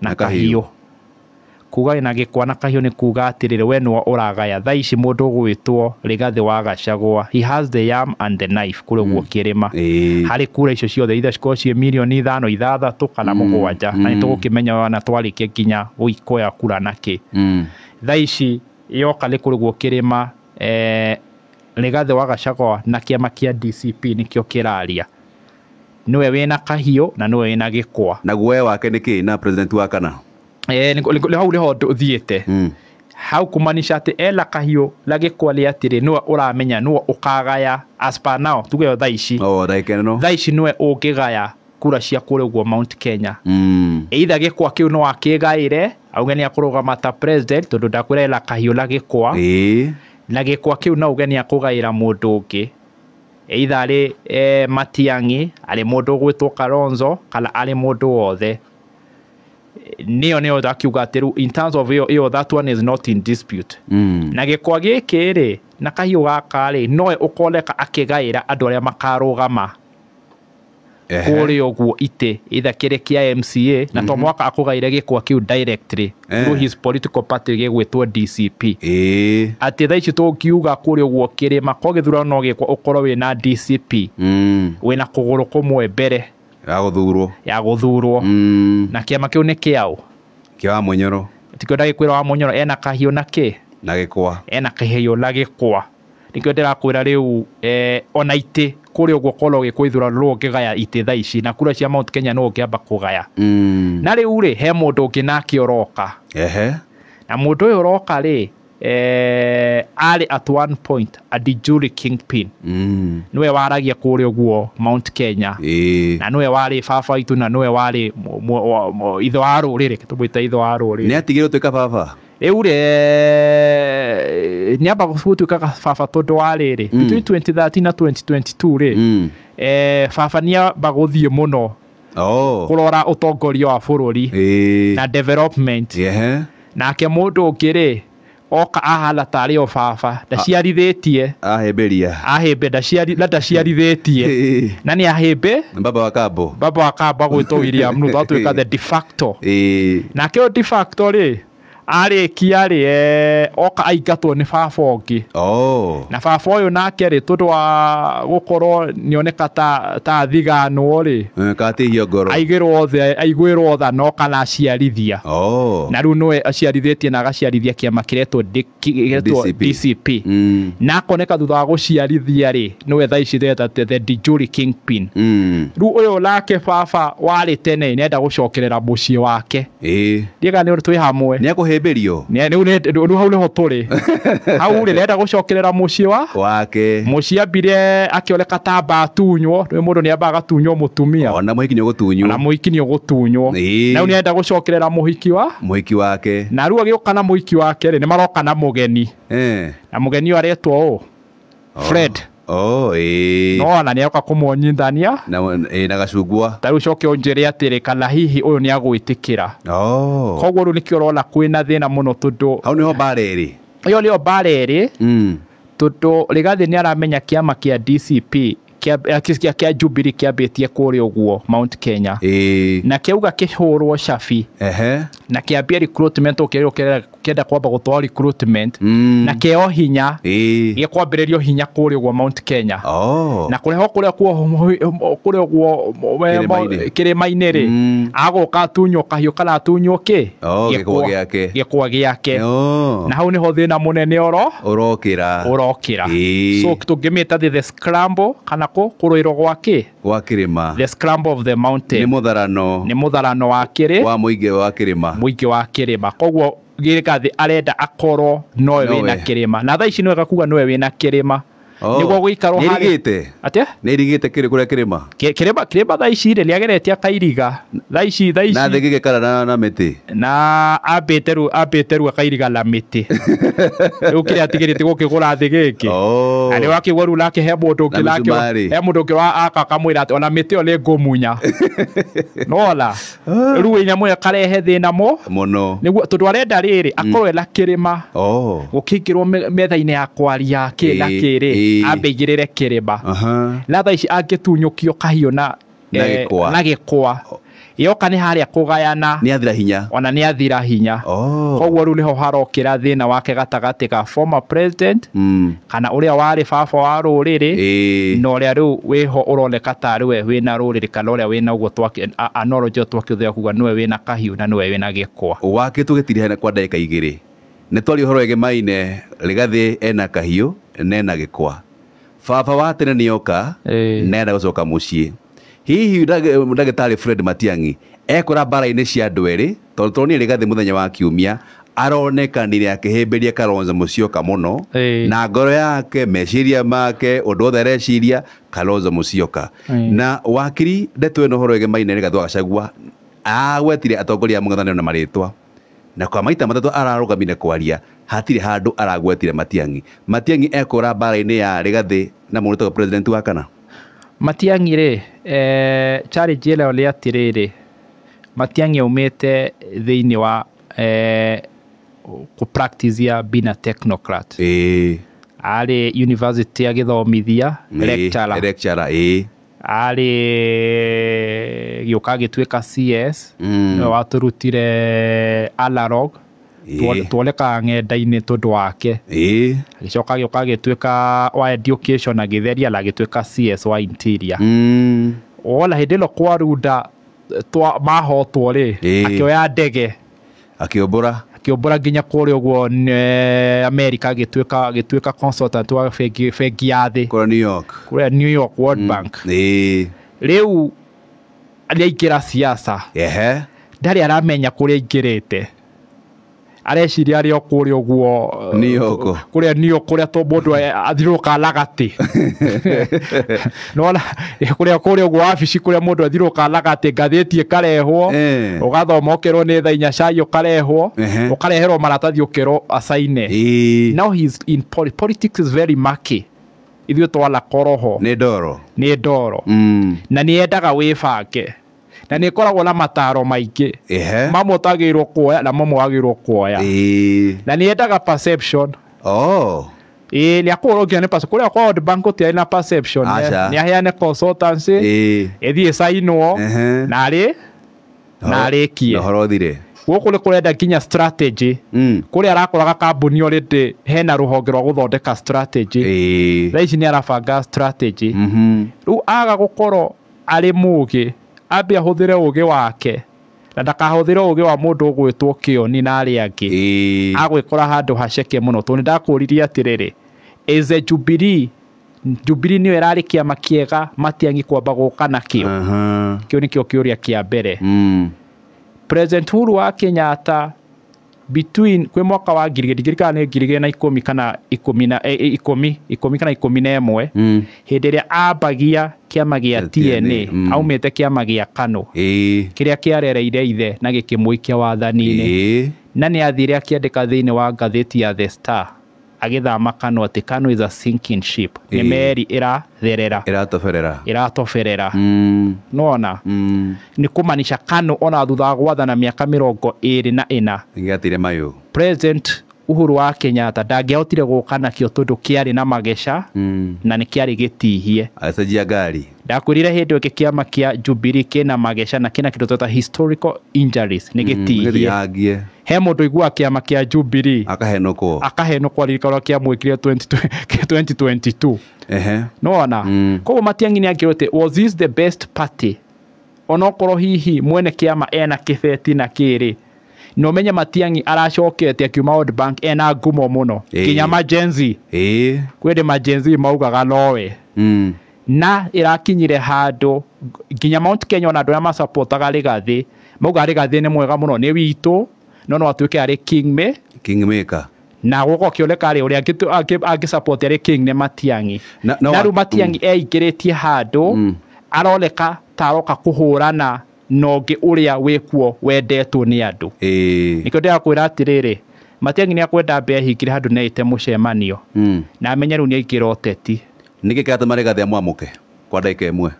na Na kahiũ. Kahiũ. Kuga wĩna gĩkwa na kahiũ nĩ kuga atĩrĩrĩ, we nĩwe ũragaya. Thaa ici mũndũ ũgwĩtwo Rigathĩ wa Gachagua, he has the yam and the knife kũrĩa ũguo kĩrĩma. Harĩ kura icio ciothe, either cikorwo ciĩ mirioni 5, 6 kana 7, na nĩ tũgũkĩmenya ona twarĩkia nginya gũikoya kura na kĩ. Thaa ici yoka nĩ kũrĩ guo kĩrĩma, Rigathĩ wa Gachagua na kĩama kĩa DCP nĩkĩo kĩraria, nĩwe wĩna kahiũ na nĩwe wĩna gĩkwa. Na guoya wake nĩ kĩ na president wa kana? Hau nĩho thiĩte. Hau kumaanisha atĩ ena kahiũ na gĩkwa nĩ atĩrĩ, nĩwe ũramenya nĩwe ũkagaya as per now, tuge thaa ici. Oh, ndagĩka ĩno. Thaa ici nĩwe ũngĩgaya kura cia kũrĩa ũguo Mount Kenya. Either gĩkwa kĩu no akĩgaĩre auge nĩ akũrũgama ta president, tondũ ndakwĩra ena kahiũ na gĩkwa. Na gĩkwa kĩu no auge nĩ akũgaĩra mũndũ ũngĩ, either arĩ Matiang'i, arĩ mũndũ ũgwĩtwo Kalonzo, kana arĩ mũndũ wothe. Nĩyo ndakiuga atĩ rĩu in terms of ĩyo that one is not in dispute. Na gĩkwa gĩkĩ rĩ na kahiũ gaka rĩ, nowe ũkoneka akĩgaĩra andũ arĩa makarũgama kũrĩa ũguo itĩ, either kĩrĩ kĩa MCA, na to mwaka akũgaĩre gĩkwa kĩu directly through his political party gĩgwĩtwo DCP. Atĩ thaa ici tũngiuga kũrĩa ũguo kĩrĩma ko gĩthurano no gĩkwo ũkorwo wĩna DCP, wĩna kũgũrũ kũmwe mbere Ya gũthurwo. Ya gũthurwo. Na kĩama kĩu nĩ kĩaũ? Kĩa wa Mũnyoro. Tikĩo ndagĩkwĩra wa Mũnyoro ena kahiũ na kĩ? Na gĩkwa. Ena kahiũ na gĩkwa, nĩkĩo ndĩrakwĩra rĩu ona itĩ kũrĩa ũguo korwo gĩkwo ithurano nũ ũngĩgaya itĩ thaa ici na kura cia Mount Kenya nũ ũngĩamba kũgaya. Na rĩu rĩ, he mũndũ ũngĩ nake ũroka. Na mũndũ ũyũ ũroka rĩ, arĩ at one point a de jure kingpin. Nĩwe waragia kũrĩa ũguo Mount Kenya. Na nĩwe warĩ baba witũ na nĩwe warĩ ithe wa rũrĩrĩ, tũmwĩte ithe wa rũrĩrĩ. Nĩ atigire gũtuĩka baba? Rĩu rĩ nĩamba gũtuĩka baba tondũ wa rĩrĩ between 2013 na 2022 rĩ, baba nĩamba gũthiĩ mũno kũrora ũtongoria wa bũrũri na development. Nake mũndũ ũngĩ rĩ oka ahana tarĩ o baba ndaciarithĩtie, ahĩmbĩria, ahĩmbe na ndaciarithĩtie na nĩ ahĩmbe baba wa Kambo, baba wa Kambo agwĩtwo William Ruto atuĩka the de facto. Nake ũyũ de facto rĩ arĩkia rĩ oka aingatwo nĩ baba ũngĩ. Na baba ũyũ nake rĩ tondũ wa gũkorwo nĩoneka ta athiganwo rĩ, katihio ngoro, aigwĩrwo tha no kana aciarithia. Na rĩu nĩwe aciarithĩtie na agaciarithia kĩama kĩretwo DCP. Na akoneka thutha wa gũciarithia rĩ nĩwe thaa ici the de jure kingpin. Rĩu ũyũ nake baba warĩ tene nĩenda gũcokerera mũciĩ wake. Ndiga nĩ twĩ hamwe. Nĩekũhĩmbĩrio. Rĩu hau nĩho tũrĩ. Hau rĩ nĩenda gũcokerera mũciĩ wake. Mũciĩ ambire akĩoneka ta amba atunywo, rĩu mũndũ nĩambaga agatunywo mũtumia. Ona mũhiki nĩũgũtunywo. Ona mũhiki nĩũgũtunywo. Na rĩu nĩenda gũcokerera mũhiki wake. Na rĩu agĩũka na mũhiki wake rĩ nĩmaroka na mũgeni. Na mũgeni ũyũ aretwo ũ? Fred. No na nĩoka kũmwonyithania na gacungwa. Ta rĩu coke ũnjĩre atĩrĩ kana hihi ũyũ nĩagwĩtĩkĩra. Koguo rĩu nĩkĩo ũrona kwĩna thĩna mũno tondũ hau nĩho mbara ĩrĩ. Ĩyo nĩyo mbara ĩrĩ. Tondũ Rigathĩ nĩaramenya kĩama kĩa DCP kĩa Jubilee kĩambĩtie kũrĩa ũguo Mount Kenya. Na kĩauga kĩhũrwo cabi. Na kĩambia recruitment kĩenda kwamba gũtwara recruitment. Na kĩo hinya gĩkwambĩrĩrio hinya kũrĩa ũguo Mount Kenya. Na kũrehwo kũrĩa ũguo kĩrĩma-inĩ rĩ agũka atunywo kahiũ kana atunywo kĩ? Gĩkwa gĩake. Na hau nĩho thĩna mũnene ũrokĩra. So tũngĩmĩta the scramble kana kũrũĩrwo gwa kĩ? Gwa kĩrĩma. The scramble of the mountain. Nĩ mũtharano. Nĩ mũtharano wa kĩrĩ? Wa mũingĩ wa kĩrĩma. Mũingĩ wa kĩrĩma. Koguo Rigathĩ arenda akorwo nowe wĩna kĩrĩma. Na thaa ici nĩwega kuga nowe wĩna kĩrĩma. Nĩguo gũikarwo harĩ. Nĩirigĩte? Atĩa? Nĩirigĩte kĩrĩ kũrĩa kĩrĩma? Kĩrĩma thaa ici rĩ nĩageretie akairiga. Thaa ici. Na thĩ gĩgĩkara na mĩtĩ. Na ambĩte rĩu akairiga na mĩtĩ. Rĩu kĩrĩa atigĩrĩte gũkĩgũra thĩ gĩkĩ. Na nĩwakĩigua rĩu nake he mũndũ ũngĩ nake he mũndũ ũngĩ aka akamwĩra atĩ ona mĩtĩ ĩyo nĩngũmunya. Nĩwona? Rĩu nyamũ ĩyo ĩkarehe thĩna mũno. Nĩguo tondũ arenda rĩrĩ akorwo ena kĩrĩma. Gũkĩingĩrwo metha-inĩ ya kwaria kĩ na kĩ rĩ ambe aigĩrĩre kĩrĩma. Na thaa ici angĩtunyũkio kahiũ na gĩkwa yoka nĩ harĩa kũgayana. Nĩathira hinya. Ona nĩathira hinya. Koguo rĩu nĩho harokĩra thĩna wake gatagatĩ ka former president kana ũrĩa warĩ baba wa rũrĩrĩ na ũrĩa rĩu wĩho ũroneka tarĩ we wĩna rũrĩrĩ kana ũrĩa wĩna ũguo analogy twakĩhũthĩra kuga nĩwe wĩna kahiũ na nĩwe wĩna gĩkwa. Wake tũgĩtiriha kwa ndagĩka igĩrĩ. Nĩ twaria ũhoro wĩgemaine Rigathĩ ena kahiũ na ena gĩkwa. Baba wa tene nĩoka nenda gũcoka mũciĩ. Hihi ndagĩtarĩ Fred Matiang'i ekũra mbara-inĩ cia andũ erĩ tondũ tũronire Rigathĩ mũthenya wa kiumia aronekanire akĩhĩmbĩria Kalonzo Musyoka mũno na ngoro yake meciria make ũndũ wothe areciria Kalonzo Musyoka. Na wakiri ndeto ĩno ũhoro wĩgemaine Rigathĩ wa Gachagua agwetire atongoria a mũng'ethanĩro na marĩtwa. Na kwa maita matatũ ararũgamire kwaria hatirĩ handũ aragwetire Matiang'i. Matiang'i ekũra mbara-inĩ ya Rigathĩ na mũndũ wĩtagwo president wa kana? Matiang'i rĩ challenge ĩrĩa nĩ atĩrĩrĩ Matiang'i aumĩte thĩinĩ wa kũ practice ya being a technocrat. Arĩ university agĩthomithia lecturer. Arĩ gĩũka agĩtuĩka CS nĩwe watũrutire analog tuonekaga ng'enda-inĩ tondũ wake. Agĩcoka agĩũka agĩtuĩka wa education agĩtheria na agĩtuĩka CS wa interior. Wona hĩndĩ ĩno kwa Runda mahotwo rĩ akĩoya ndege akĩũmbũra nginya kũrĩa ũguo America agĩtuĩka consultant wa bengi ya thĩ kũrĩa New York World Bank. Rĩu nĩaingĩra siasa ndarĩ aramenya kũrĩa aingĩrĩte. Areciria arĩ o kũrĩa ũguo New York. Kũrĩa New York kũrĩa to mũndũ athiũrũrũkaga lagatĩ. Nĩwona kũrĩa ũguo wabici kũrĩa mũndũ athiũrũrũkaga lagatĩ, ngathĩti ĩkarehwo, ũgathoma ũkerwo nĩ thaa inya, cai ũkarehwo, ũkareherwo maratathi ũkerwo acaine. Now he's in politics is very murky. Ithuĩ twala koroho. Nĩ ndoro. Nĩ ndoro. Na nĩ yendaga wĩbange. Na nĩ ĩkoragwo na mataro maingĩ. Mamwe ũtagĩrĩirwo kuoya na mamwe wagĩrĩirwo kuoya. Na nĩ yendaga perception. Ĩĩ, nĩ akũhũrwo nginya nĩ perception. Kũrĩa kwa World Bank gũtiarĩ na perception. Nĩ aheane consultancy, ĩthiĩ ĩcainwo, na arĩkie. Na ũhoro ũthire. Gũkũ nĩ kũrenda nginya strategy. Kũrĩa arakoraga kambuni already hena rũhonge rwa gũthondeka strategy. Thaa ici nĩ arabanga strategy. Rĩu aga gũkorwo arĩ mũgĩ, ambe ahũthĩre ũgĩ wake na ndakahũthĩre ũgĩ wa mũndũ ũgwĩtwo Kĩoni na arĩa angĩ. Agwĩkora handũ haceke mũno. Tondũ nĩndakũririe atĩrĩrĩ, is a Jubilee, Jubilee nĩyo ĩrarĩ kĩama kĩega Matiang'i kwamba gũka nakĩo? Kĩu nĩkĩo kĩũria kĩa mbere. President Uhuru wa Kenyatta between kwĩ mwaka wa ngiri igĩrĩ, kana nĩ 2010 kana ikũmi na, ikũmi kana 11, hĩndĩ ĩrĩa ambagia kĩama gĩa TNA, TNA, aumĩte kĩama gĩa KANU, kĩrĩa kĩarereire ithe na gĩkĩmũikia wathani-inĩ. Na nĩ athire akĩandĩka thĩinĩ wa ngathĩti ya The Star, agĩthama KANU atĩ KANU is a sinking ship. Nĩ meri ĩratherera. Ĩratoberera. Ĩratoberera. Nĩwona? Nĩ kũmanisha KANU ona thutha wa gwathana mĩaka 24. Nĩgĩatire mayũ. President Uhuru wa Kenyatta ndangĩahotire gũka nakĩo tondũ kĩarĩ na mageca, na nĩ kĩarĩ gĩtihie. Agĩcenjia ngari. Ndakwĩrire hĩndĩ ĩngĩ kĩama kĩa Jubilee kĩna mageca na kĩna kĩndũ twĩta historical injuries, nĩ gĩtihie. Gĩthiangie. He mũndũ ũiguaga kĩama kĩa Jubilee akahenũkwo. Akahenũkwo aririkana ũrĩa kĩamwĩkire 2022. Nĩwona? Koguo Matiang'i nĩ angĩrwo atĩ was this the best party? Onokorwo hihi mwene kĩama ena kĩbeti na kĩrĩ. Na ũmenye Matiang'i aracokete akiuma World Bank ena ngumo mũno. Nginya ma Gen Z. Kwĩ ndĩ ma Gen Z maugaga nowe. Na ĩrakinyire handũ nginya Mount Kenya ona andũ arĩa macapotaga Rigathi maugaga Rigathi nĩ mwega mũno, nĩ witũ, no no atuĩke arĩ kingmaker. Na gũka ũkĩoneka rĩ, ũrĩa angĩ support arĩ king nĩ Matiang'i. Na rĩu Matiang'i eingĩrĩtie handũ, aroneka ta aroka kũhũrana na ũngĩ ũrĩa wĩkuo wendetwo nĩ andũ. Nĩkĩo ndĩrakwĩra atĩrĩrĩ, Matiang'i nĩ akwenda ambe ehingĩre handũ na ĩte mũcemanio. Na amenye rĩu nĩ aingĩra ũteti. Nĩkĩ kĩratũma Rigathi amwamũke kwa ndagĩka ĩmwe?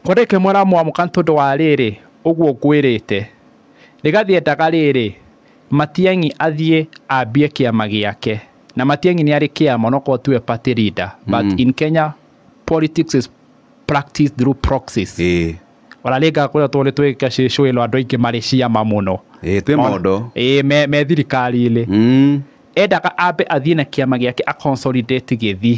Kwa ndagĩka ĩmwe aramwamũka nĩ tondũ wa rĩrĩ, ũguo ngwĩrĩte. Rigathi endaga rĩrĩ, Matiang'i athiĩ ambie kĩama gĩake. Na Matiang'i nĩ arĩ kĩama onokorwo tiwe party leader. But in Kenya, politics is practiced through proxies. Ona rĩngĩ kũrĩa tũrĩ twĩka cĩcũĩro andũ aingĩ marĩ ciama mũno. Twĩ mondo. Me thirikari-inĩ. Endaga ambe athiĩ na kĩama gĩake a consolidate gĩthiĩ.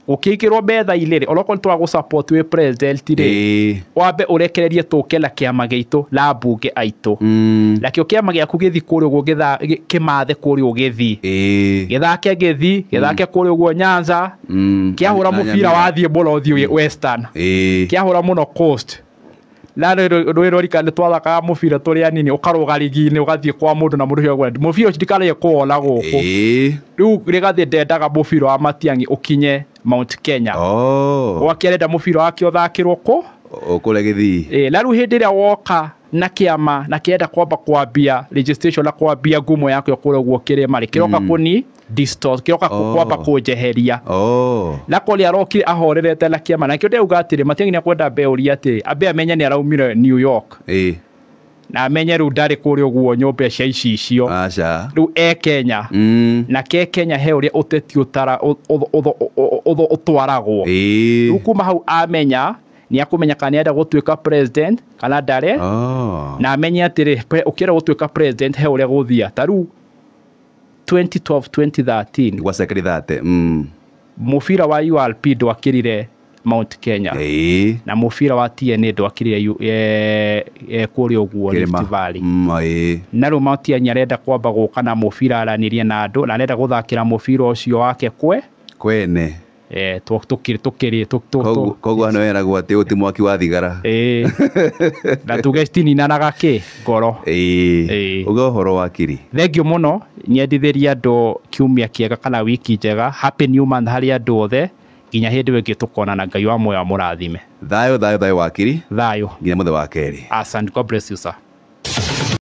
Ũkĩingĩrwo metha-inĩ rĩ, onokorwo nĩ tũragũ support wĩ president rĩ, wambe ũrekererie tũke na kĩama gĩitũ na mbunge aitũ. Nakĩo kĩama gĩaku gĩthiĩ kũrĩa ũguo kĩmathe kũrĩa ũgĩthiĩ. Gĩthake gĩthiĩ, gĩthake kũrĩa ũguo Nyanza. Kĩahũra Na mũbira Nyamira. wathiĩ mũno ũthiĩ Western. Kĩahũra mũno Coast. Na rwĩ rorika nĩ twathakaga mũbira tũrĩ anini, ũkarũga rigi-inĩ ũgathiĩ kwa mũndũ na mũndũ ũcio agwenda mũbira ũcio ndikanaye kũwona gũkũ. Rĩu Rigathi ndendaga mũbira wa Matiang'i ũkinye Mount Kenya. Gwake arenda mũbira wake ũthakĩrwo kũ? Kũrĩa Gĩthii. Na rĩu hĩndĩ ĩrĩa woka na kĩama na kĩenda kwamba kwambia registration na kwambia ngumo yakĩo kũrĩa ũguo kĩrĩma rĩ, kĩroka kũni distort, kĩroka kwamba kũnjeheria. Na kũrĩa arokire ahorerete na kĩama, na kĩo ndĩrauga atĩrĩ, Matiang'i nĩ akwenda ambe ũria atĩrĩ, ambe amenye nĩ araumire New York. Na amenye rĩu ndarĩ kũrĩa ũguo nyũmba cia icicio. Aca. Rĩu e Kenya. Na ke Kenya he ũrĩa ũteti ũtwaragwo. Rĩu kuma hau amenya nĩ akũmenya kana nĩarenda gũtuĩka president kana ndarĩ. Na amenye atĩrĩ, ũkĩenda gũtuĩka president he ũrĩa gũthia. Ta rĩu 2012, 2013. Gwa second thate. Mũbira wa URP ndwakĩrire Mount Kenya. Na mũbira wa TNA ndwakĩrire kũrĩa ũguo Kĩrĩma. Rift Valley. Na rĩu Matiang'i arenda kwamba gũka na mũbira aranĩrie na andũ, na arenda gũthakĩra mũbira ũcio wake kwe Kwene. Tũkĩrĩ tũkĩrĩ Koguo hano heragwo atĩ ũyũ ti mwaki wa thigara. Ĩĩ, na tuge citininanaga kĩ ngoro. Ĩĩ. Ĩĩ. Uga ũhoro wa kiri. Thengiũ mũno, nyendithĩria andũ kiumia kĩega kana wiki njega, happy new month harĩ andũ othe, nginya hĩndĩ ĩyo ĩngĩ tũkonana. Ngai wa muoyo amũrathime. Thayũ, thayũ, thayũ, wakiri. Thayũ. Nginya mũthenya wa kerĩ. Asante. God bless you, sir.